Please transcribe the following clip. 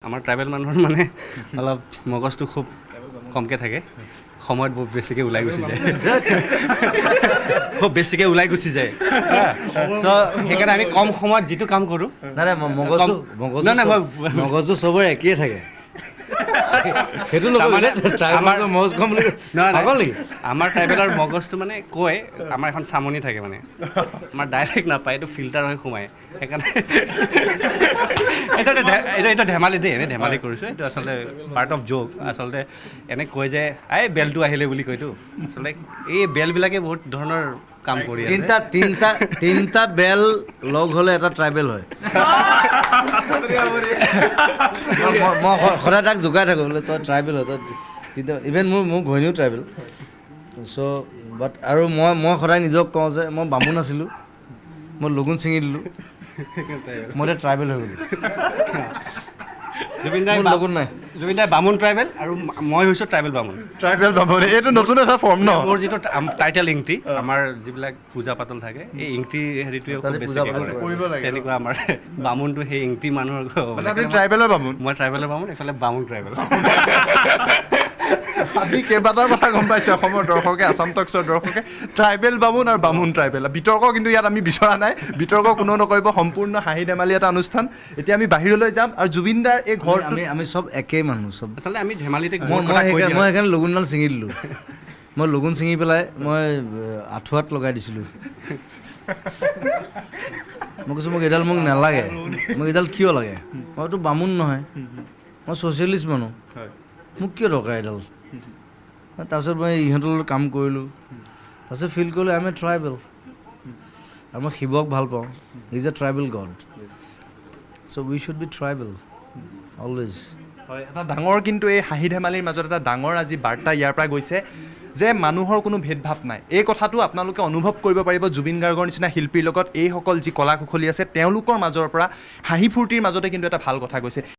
আমাৰ ট্ৰাইবেল মানুহৰ মানে অলপ মগজটো খুব কমকৈ থাকে, সময়ত বহুত বেছিকৈ ওলাই গুচি যায়, খুব বেছিকৈ ওলাই গুচি যায়। চ' সেইকাৰণে আমি কম সময়ত যিটো কাম কৰোঁ। নাই নাই, মগজু মগজু চবৰে একেই থাকে, সেইটো আমাৰ ট্ৰাইবেলৰ মগজটো মানে কয়, আমাৰ এখন চামনি থাকে, মানে আমাৰ ডাইৰেক্ট নাপায়, এইটো ফিল্টাৰ হৈ সোমায়। সেইকাৰণে এইটো এইটো ধেমালি দেই, এনেই ধেমালি কৰিছোঁ, এইটো আচলতে পাৰ্ট অফ জ'ক। আচলতে এনে কয় যে এই বেলটো আহিলে বুলি কয়তো, আচলতে এই বেলবিলাকে বহুত ধৰণৰ কাম কৰি আছে। তিনিটা বেল লগ হ'লে এটা ট্ৰাইবেল হয়। মই সদায় তাক জোকাই থাকোঁ, বোলে তই ট্ৰাইবেল হয়, তই তিনিটা। ইভেন মোৰ ঘৈণীও ট্ৰাইবেল। চ' বাট আৰু মই সদায় নিজক কওঁ যে মই বামুণ আছিলোঁ, মই লগুণ ছিঙি দিলোঁ, মই এতিয়া ট্ৰাইবেল হৈ গ'লোঁ। লগুণ নাই। জুবিন দাই বামুণ ট্ৰাইবেল আৰু মই হৈছোঁ ট্ৰাইবেল বামুণ। ট্ৰাইবেল বামুণ, এইটো নতুন এটা ফৰ্ম ন? মোৰ যিটো টাইটেল ইংটি, আমাৰ যিবিলাক পূজা পাতল থাকে, এই ইংটি হেৰিটোৱে খুব বেছিকৈ কৰে। তেনেকুৱা আমাৰ বামুণটো সেই ইংটি মানুহৰ। ট্ৰাইবেলৰ বামুণ, মই ট্ৰাইবেলৰ বামুণ, এইফালে বামুণ ট্ৰাইবেল। আজি কেইবাটাও কথা গম পাইছে অসমৰ দৰ্শকে, আছাম টক্সৰ দৰ্শকে, ট্ৰাইবেল বামুণ আৰু বামুণ ট্ৰাইবেল। বিতৰ্ক কিন্তু ইয়াত আমি বিচৰা নাই, বিতৰ্ক কোনেও নকৰিব, সম্পূৰ্ণ হাঁহি ধেমালি এটা অনুষ্ঠান। এতিয়া আমি বাহিৰলৈ যাম আৰু জুবিন দাৰ এই ঘৰ আমি চব একেই মানুহ, চব আচলতে আমি ধেমালিতে। মই সেইকাৰণে লগুণডাল ছিঙি দিলোঁ। মই লগুণ ছিঙি পেলাই মই আঁঠুৱাত লগাই দিছিলোঁ। মই কৈছোঁ মোক এইডাল মোক নালাগে, মোক এইডাল কিয় লাগে, মইতো বামুণ নহয়, মই ছ'চিয়েলিষ্ট মানুহ, মোক কিয় দৰকাৰ এইডাল। তাৰপিছত মই ইহঁতৰ লগত কাম কৰিলোঁ, তাৰপিছত ফিল কৰিলোঁ I am a tribal আৰু মই শিৱক ভাল পাওঁ, is a tribal god, so we should be tribal always. হয়, এটা ডাঙৰ কিন্তু এই হাঁহি ধেমালিৰ মাজত এটা ডাঙৰ আজি বাৰ্তা ইয়াৰ পৰা গৈছে যে মানুহৰ কোনো ভেদভাৱ নাই। এই কথাটো আপোনালোকে অনুভৱ কৰিব পাৰিব জুবিন গাৰ্গৰ নিচিনা শিল্পীৰ লগত এইসকল যি কলা কুশলী আছে তেওঁলোকৰ মাজৰ পৰা হাঁহি ফূৰ্তিৰ মাজতে কিন্তু এটা ভাল কথা গৈছে।